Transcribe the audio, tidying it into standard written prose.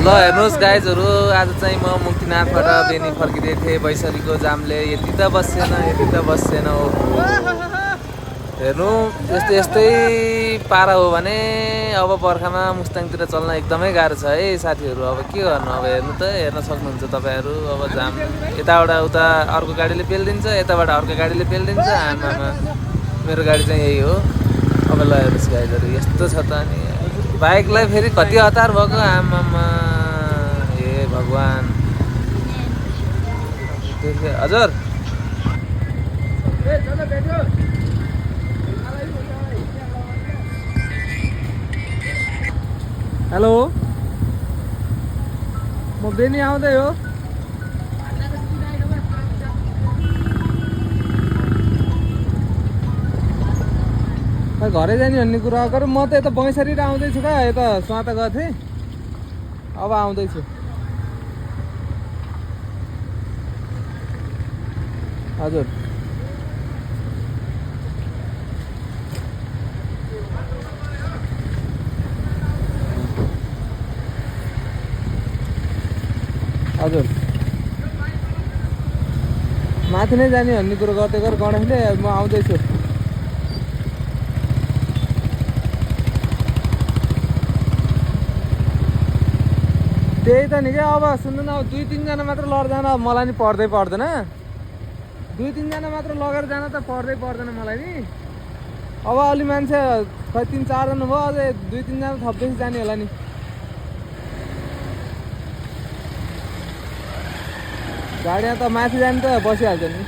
ल हेर्नुहोस् गाइजहरू, आज चाहिँ म मुक्तिनाथबाट बेनी फर्किँदै थिएँ। वैशालीको जामले यति त बसेन हो। हेर्नु यस्तै पारा हो भने अब बर्खामा मुस्ताङतिर चल्न एकदमै गाह्रो छ है साथीहरू। अब के गर्नु, अब हेर्न सक्नुहुन्छ तपाईँहरू। अब जाम यताबाट उता अर्को गाडीले पेलिदिन्छ, यताबाट अर्को गाडीले पेलिदिन्छ। आमामा मेरो गाडी चाहिँ यही हो। अब ल हेर्नुहोस् गाइजहरू, यस्तो छ त। अनि बाइकलाई फेरि कति हतार भएको, आमामा हे भगवान्। हजुर हेलो, म बेनी आउँदै हो। घरै जाने भन्ने कुरा गरौँ। म त यता बैंसरीबाट आउँदैछु क्या, यता स्वात गएको थिएँ, अब आउँदैछु। हजुर हजुर, माथि नै जाने भन्ने कुरो गर्दै गर गणेशले। म आउँदैछु। त्यही त नि क्या। अब सुन्नु न, अब 2-3 जना मात्र लगेर जान मलाई नि पर्दैन। 2-3 जना मात्र लगेर जान त पर्दैन मलाई नि। अब अलि मान्छे खै 3-4 जना भयो, अझै 2-3 जना थप्दैछ जाने होला नि। गाडीमा त माथि जाने त बसिहाल्छ नि।